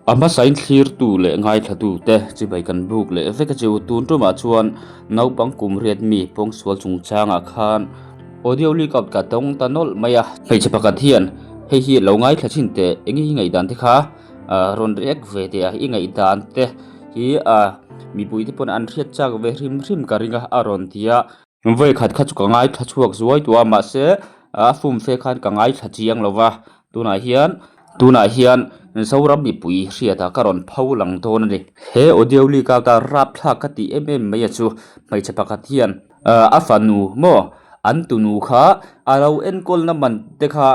A hmasain thlirtu leh ngaithlatute chibai kan buk leh vek a chu. Tun tumah chuan naupang kum riat mi pawngsual chungchangah khan audio leak out ka tawng ta nawlh mai a. Hmeichhe pakhat hian hei hi lo ngaithla thin teh eng i ngaihdan te kha rawn react ve teh a, i ngaihdan te hi mipui te pawn an hriat chak ve hrim hrim ka ring a a rawn ti a. Vawi khat kha chu ka ngaithla chhuak zuai tawh a mahse a fumfe khan ka ngaithla chiang lo va tunah hian tunah hian Zoram mipui hriatah ka rawn pho lang dawn a ni. He audio leak a ka rapthlak ka tih em em mai a chu hmeichhe pakhat hian a fanu maw an tunu kha a lo enkawlna man te kha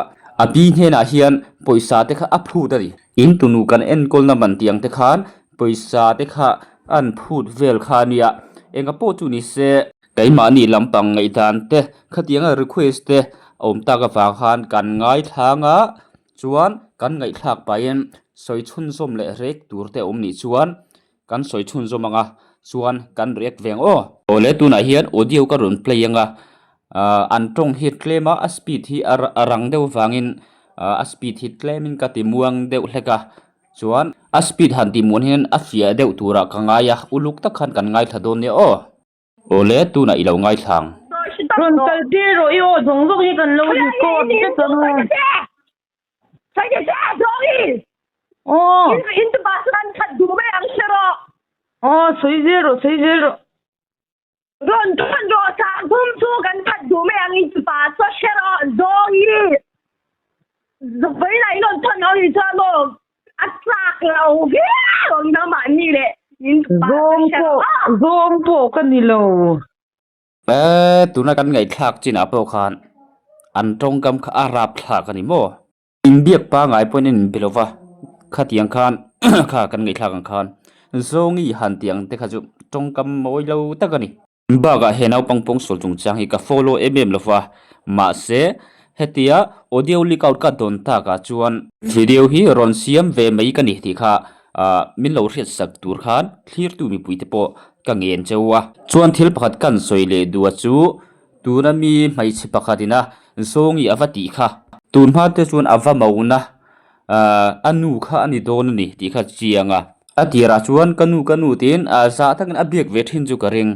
a pi hnenah hian pawisa te kha a phut a ni. In tunu kan enkawlna man tih ang te khan pawisa te kha an phut vel kha a nia enga pawh chu ni se. Keimahni lampang ngaihdan te khatianga request te a awm tak avang khan kan ngaithlang a, chuan kan ngaihthlak pahin sawi chhunzawm leh rek tur te a awm nih chuan kan sawi chhunzawm ang a, chuan kan react ve ang aw. Awle tunah hian audio ka rawn play ang a, ah an tawng hi tlem a, a speed hi a rang deuh avangin ah a speed hi tlemin ka ti muang deuh hlek a, chuan a speed han tih muan hian a fiah deuh turah ka ngai a, uluk tak khan kan ngaithla dawn nia aw. Awle, tunah i lo ngaithla ang. Rawn kal tir rawh i aw zawng zawng hi kan lo record vek ang a. Aw. Aw, sawi zel rawh, sawi zel rawh. Rawn thawn rawh sangthum chu kan that duh mai ang i pa saw hre rawh zawng hi vawilah in rawn thawn ho hi chuan maw a chak lo viau ang nangmahni leh in pa saw Zawng hre pawh rawh aw. zawng pawh ka ni lo. E, tuna kan ngaihthlak chinah pawh khan an tawngkam kha a rapthlak a ni maw? Inbiak pangai pawhin a inbe lo va, khatiang khan kha kan ngaihthlak ang khan Zawngi han tih ang te kha chu tawngkam mawi lo tak a ni. Bakah he naupang pawngsual chungchang hi ka follow em em lo va, mahse hetia audio leak out ka dawn takah chuan video hi rawn siam ve mai ka ni tih kha ah min lo hriat sak tur khan thlirtu mipui te pawh ka ngen cheu a. Chuan thil pakhat kan sawi leh duh a chu Tuna mi hmeichhe pakhatin a Zawngi a va tih kha. Tun hma te chuan a va mauna a nu kha a ni dawn a ni tih kha chiang a. A tirah chuan ka nu ka nu tiin zah takin a biak ve thin chu ka ring.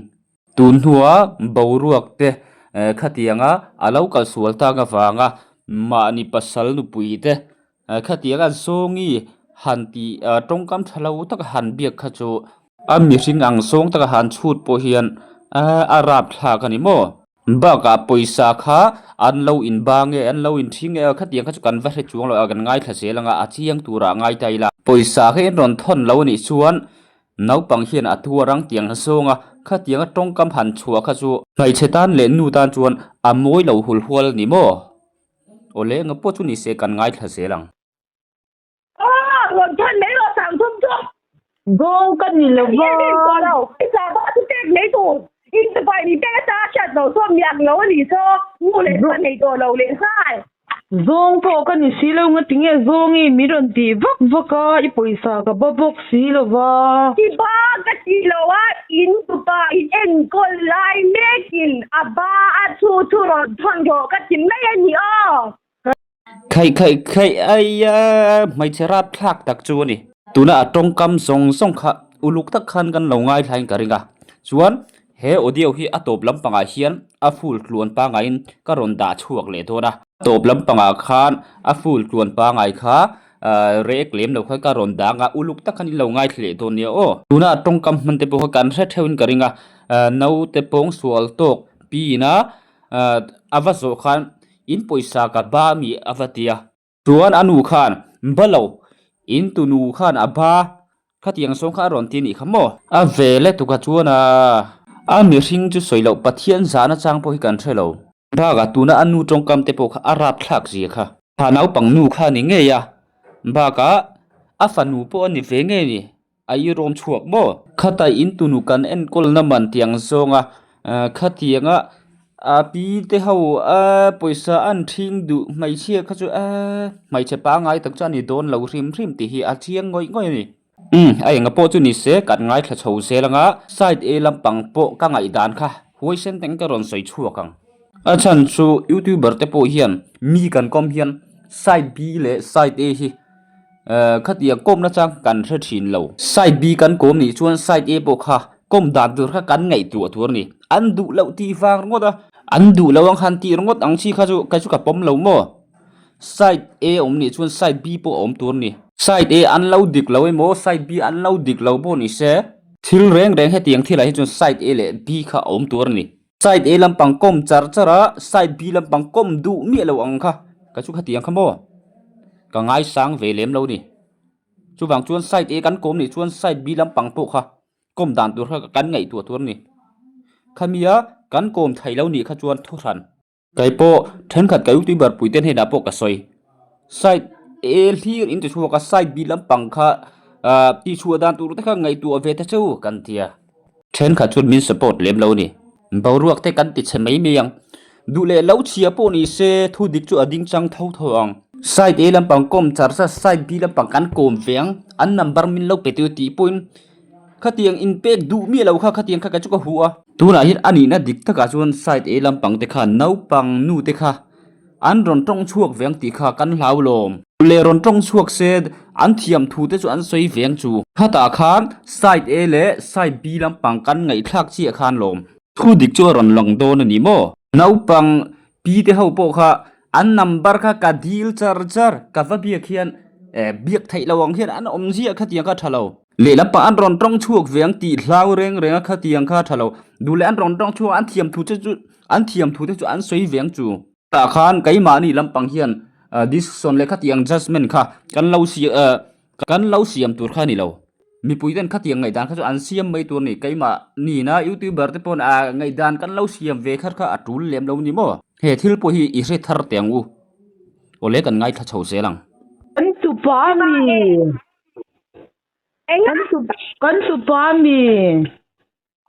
Tun hnua boruak te khatianga a lo kal sual tak avanga mahni pasal nupui te Khatianga Zawngi han tih tawngkam tha lo taka han biak kha chu a mihring ang zawng taka han chhut pawh hian a rap thlak a ni maw? Bakah pawisa kha an lo inbang nge an lo inthing nge khatiang kha chu kan va hre chuang lo a kan ngaithla zel ang a, a chiang turah ngai ta ila. Pawisa kha in rawn thawn lo a nih chuan naupang hian a tuar ang tiang zawng a, khatianga tawngkam han chhuah kha chu hmeichhe tan leh nu tan chuan a mawi lo hul hual a ni maw? Awle nga pawh chu ni se kan ngaithla zel ang. Aw rawn than mai rawh sangthum chu. Zawng ka ni lo va. I sa ba chu pek mai tur. In sipai ni pek atanga hriat lo chuan miak lo a nih saw nu leh pa nei tawh lo leh nghal. Zawng pawh ka ni si lo nga tinge zawngi min rawn tih vak vak a i pawisa ka ba bawk si lo va. I ba ka ti lo a in tupa in enkawl lai mekin a ba a chu chu rawn thawn rawh ka ti mai a ni aw. Khaih khaih khaih aia hmeichhe rapthlak tak chu a ni. Tuna a tawngkam zawng zawng kha uluk tak khan kan lo ngaithlain ka ring a. Chuan he audio hi a tawp lampangah hian a full tluan pangaiin ka rawn dah chhuak leh dawn a. Tawp lampangah khan a full tluan pangai kha Rek lem lo kha ka rawn dang a, uluk tak khan in lo ngaithla leh dawn nia aw. Tuna tawngkam hman te pawh kha kan hre theuhin ka ring a, naute pawng sual tawk piin a a va zawh khan in pawisa ka ba mi a va ti a. Chuan a nu khan ba lo, in tunu khan a ba khatiang sawng kha a rawn ti a nih kha maw. A ve le tukah chuan a a mihring chu sawi loh Pathian zahna chang pawh hi kan hre lo. Bakah tuna a nu tawngkam te pawh kha a rapthlak zia kha. Kha naupang nu kha a ni ngei a, bakah a fanu pawh a ni ve ngei a ni, a irawm chhuak maw? Khata in tunu kan enkawlna man tiang zawnga khatianga a pi te ho pawisa an ṭhing duh hmeichhia kha chu hmeichhe pangngai tak chu a ni dawn lo hrim hrim tih hi a chiang ngawih ngawih a ni. Umm a enga pawh chu ni se kan ngaithla chho zel anga side A lampang pawh ka ngaihdan kha huaisen teng ka rawn sawi chhuak ang. A chhan chu youtuber te pawh hian mi kan kawm hian side B leh side A hi. Khatiang kawmna chang kan hre thin lo. Side B kan kawm nih chuan side A pawh kha kawm dan tur kha kan ngaihtuah tur a ni. An duh loh tih vang ringawt a. An duh loh ang han tih ringawt ang chi kha chu kei chu ka pawm lo maw? Side A awm nih chuan side B pawh a awm tur a ni. Side A an lo dik lo emaw side B an lo dik lo pawh ni se. Thil reng reng hetiang thilah hi chuan side A leh B kha a awm tur a ni. Side A lampang kawm char char a, side B lampang kawm duh miah lo ang kha, ka chu khatiang kha maw? Ka ngaisang ve lem lo ni. Chuvang chuan side A kan kawm nih chuan side B lampang pawh kha kawm dan tur kha kan ngaihtuah tur a ni. Khamia kan kawm thei lo nih kha chuan thu hran. Kei pawh thenkhat ka youtuber puite hnenah pawh ka sawi. Side A hlir in ti chhuak a, side B lampang kha ah tih chhuah dan tur te kha ngaihtuah ve ta cheu kan ti a. Thenkhat chuan min support lem lo a ni. Boruak te kan ti chhe mai mai ang. Duh leh lo chhia pawh ni se thu dik chu a ding chang tho tho ang. Side A lampang kawm char char side B lampang kan kawm ve ang. An number min lo pe teu tih pawhin Khatiang inpek duh miah lo kha khatiang kha ka chu ka huh a. Tunah hian a nihna dik takah chuan side A lampang te khan naupang nu te kha an rawn tawng chhuak veng tih kha kan hlau lawm. Leh rawn tawng chhuak se an thiam thu te chu an sawi veng chu. Khatah khan side A leh side B lampang kan ngaihthlak chiah khan lawm. Thu dik chu a rawn lang dawn a ni maw? Naupang pi te ho pawh kha an number kha ka dil char char ka va biak hian eh biak theih lo ang hian an awm ziah khatiang kha tha lo. Lehlam pah an rawn tawng chhuak ve ang tih hlau reng reng a khatiang kha tha lo. Duh leh an rawn tawng chhuak an thiam thu che chu an thiam thu te chu an sawi ve ang chu. Tah khan keimahni lampang hian decision leh khatiang judgement kha kan lo siam kan lo siam tur kha a ni lo. Mipui ten khatiang ngaihdan kha chu an siam mai tur a ni. Keimah nina youtuber te pawn ah ngaihdan kan lo siam ve kha kha a tul lem lo ni maw? He thil pawh hi i hre thar teh ang u. Awle kan ngaithla chho zel ang. Kan tupa a ni. Enga? Kan tupa mi.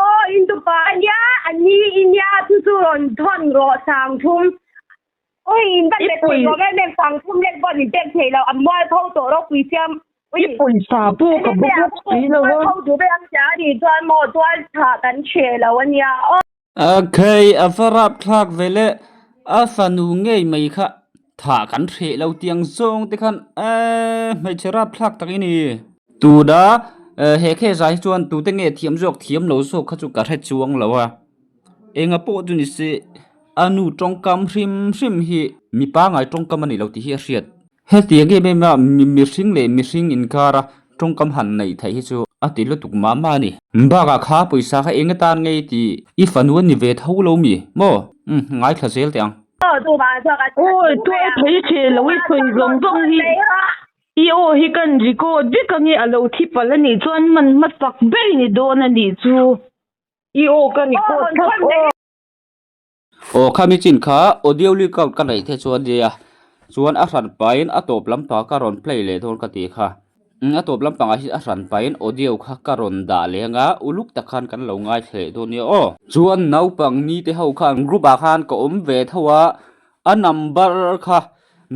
Aw, in tupa a nia, a ni i nia, chu chu rawn thawn rawh sang thum. Ui, in va let thei rawh em em, sang thum let pawh ni pek thei lo, a mual tho tawh ropui siam. I pawisa pawh ka bawk bawk si lo a. Mual tho duh vek ang tia a nih chuan maw tual thah kan hreh lo a nia aw. Okay, a va rap thlak ve le, a fanu ngei mai kha thah kan hreh lo tiang zawng te khan eee hmeichhe rap thlak tak i ni. Tuna he kheza hi chuan tute nge thiam zawk thiam lo zawk kha chu ka hre chuang lo a, enga pawh chu ni se a nu tawngkam hrim hrim hi mi pangai tawngkam a ni lo tih hi a hriat. Hetiang em em a mihring leh mihring inkara tawngkam han neih theih hi chu a ti lutuk mah mah a ni. Bakah kha pawisa kha eng atan ngei tih i fanu a ni ve tho lo mi maw? Umm ngaithla zel teh ang. Awi tuai thei che lo i sawi zawng zawng hi i aw hi kan record vek ange a lo thi palh a nih chuan man hmasak ber i ni dawn a nih chu i aw ka record thlap aw. Aw khami chin kha audio leak out ka neih te chuan nia chuan a hran pahin a tawp lampang ka rawn play leh dawn ka tih kha a tawp lampangah hian a hran pahin audio kha ka rawn dah leh anga uluk tak khan kan lo ngaithla leh dawn nia aw. Chuan naupang ni te ho khan group ah khan ka awm ve tho a a number kha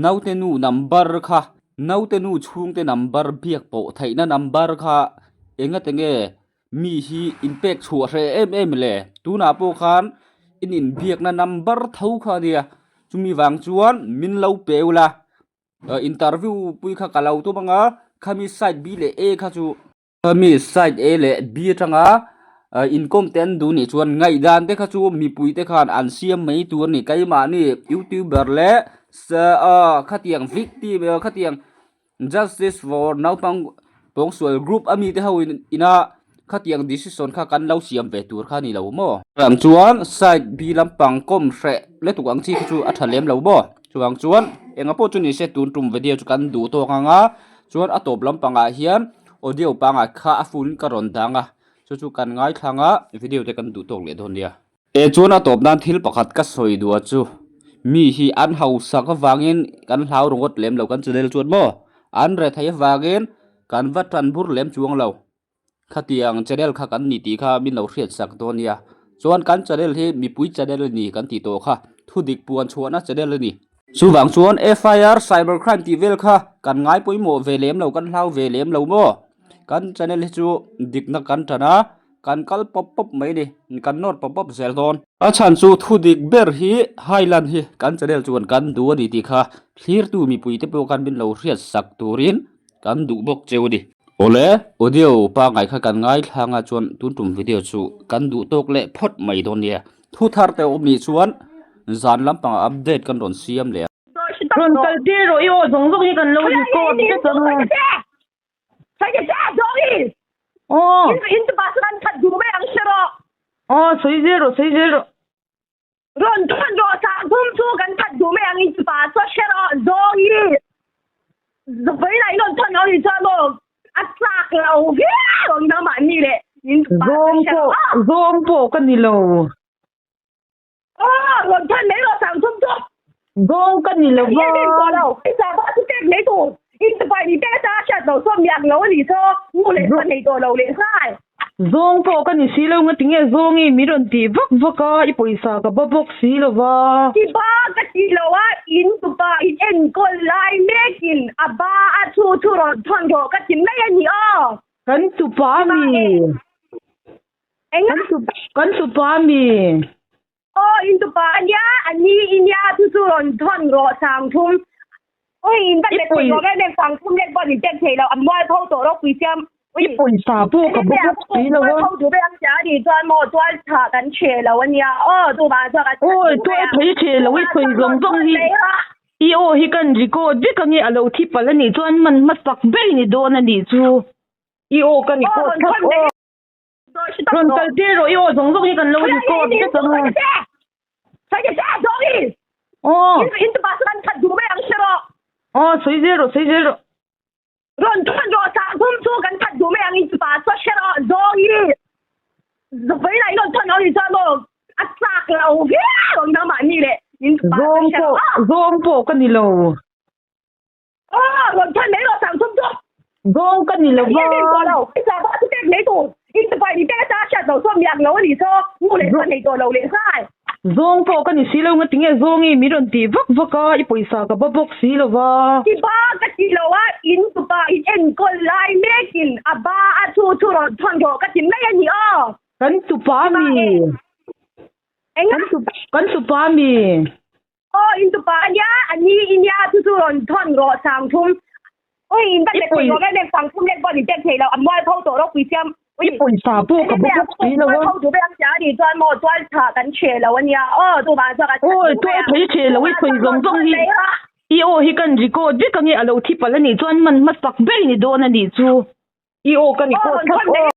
naute nu number kha naute nu chhungte number biak pawh theihna number kha engati nge Mi hi inpek chhuah hreh em em le, tunah pawh khan in inbiakna number tho kha a nia, chumi vang chuan min lo pe ula, interview pui kha ka lo tum anga khami side B leh A kha chu khami side A leh B atanga inkawm te an duh nih chuan ngaihdan te kha chu mipui te khan an siam mai tur a ni, keimahni youtuber leh khatiang victim khatiang Justice for naupang pawngsual group a mite ho in ina khatiang decision kha kan lo siam ve tur kha a ni lo maw? Chuvang chuan side B lampang kawm hreh lutuk ang chi kha chu a tha lem lo maw? Chuvang chuan enga pawh chu ni se tun tum video chu kan duh tawk ang a, chuan a tawp lampangah hian audio pangai kha a full in ka rawn dang a, chu chu kan ngaithlang a video te kan duh tawk leh dawn nia. E chuan a tawp nan thil pakhat ka sawi duh a chu, mi hi an hausak avangin kan hlau ringawt lem lo kan channel chuan maw, an re thei avangin kan va tan bur lem chuang lo, khatiang channel kha kan ni tih kha min lo hriat sak dawn nia, chuan kan channel hi mipui channel a ni kan tih tawh kha, thudik puan chhuahna channel a ni. Chuvang chuan FIR cyber crime tih vel kha kan ngai pawimawh ve lem lo kan hlau ve lem lo maw, kan channel hi chu dikna kan tan a. Kan kal pawp pawp mai ni, kan nawr pawp pawp zel dawn. A chhan chu thu dik ber hi Highland hi kan channel chuan kan duh a ni tih kha thlirtu mipui te pawh khan min lo hriat sak turin Kan duh bawk cheu a ni. Awle, audio pangngai kha kan ngaithla anga chuan tun tum video chu kan duh tawk leh phawt mai dawn nia. Thu thar te awm nih chuan zan lampangah update kan rawn siam leh a. Rawn kal tir rawh i aw zawng zawng hi kan lo record vek ang a. Aw. Aw sawi zel rawh sawi zel rawh. Rawn thawn rawh sangthum chu kan that duh mai ang in pa chaw hre rawh zawng hi vawiin ah in rawn thawn lo ni chuan maw a chak lo viau ang nangmah ni leh in pa chaw Zawng hre pawh rawh aw. zawng pawh ka ni lo. Aw rawn thawn mai rawh sangthum chu. Zawng ka ni lo va. Em em tawh lo i sa pawh chu pek mai tur in tupai ni pek atanga hriat loh chuan miak lo a nih chu nu leh pa nei tawh lo leh nghal. Zawng pawh ka ni si lo nga tinge zawngi min rawn tih vak vak a i pawisa ka ba bawk si lo va. I ba ka ti lo a in tupa in enkawl lai mekin a ba a thu thu rawn thawn rawh ka ti mai a ni aw. Kan tupa mi. Enga? Kan tupa mi. Aw in tupa a nia a ni i nia chu chu rawn thawn rawh sangthum ui in va let thei rawh em em sangthum let pawh in pek thei lo a mualpho tawh ropui siam ui i pawisa pawh ka bawk bawk si lo a mualpho duh ber ang sia a nih chuan maw tual tha kan chhe lo a nia aw chuvang chuan kan awi tual thei chhe lo i sawi zawng zawng hi i aw hi kan record vek ange a lo thi palh a nih chuan man hmasak ber i ni dawn a nih chu i aw ka record thlap aw. Rawn kal tir rawh i aw zawng zawng hi kan lo record vek ang a. Aw. Aw sawi zel rawh sawi zel rawh. Zawng pawh zawng pawh ka ni lo. Aw, rawn thawn mai rawh sangthum chu. Zawng ka ni lo va. Em em tawh lo. I sa pawh chu pek mai tur. In tupai ni pek atanga hriat loh chuan miak lo a nih chu. Nu leh pa nei tawh lo leh nghal. Zawng pawh ka ni si lo nga tinge zawngi min rawn tih vak vak a, i pawisa ka ba bawk si lo va. I ba ka ti lo a, in tupa in enkawl lai mekin a ba a thu thu rawn thawn rawh ka ti mai a ni aw. Kan tupa mi. Enga? Kan tupa mi. Aw in tupa a nia, a ni i nia chu chu rawn thawn rawh sangthum. Ui in va let thei rawh em em sangthum let pawh in pek thei lo, a mualpho tawh ropui siam. Ui i pawisa pawh ka bawk bawk si lo a. Mualpho duh ber ang sia a nih chuan maw tual tha kan chhe lo a nia aw chuvang chuan kan Awi tual thei chhe lo i sawi zawng zawng hi i aw hi kan record vek ange a lo thi palh a nih chuan man hmasak ber i ni dawn a nih chu i aw ka record thlap aw.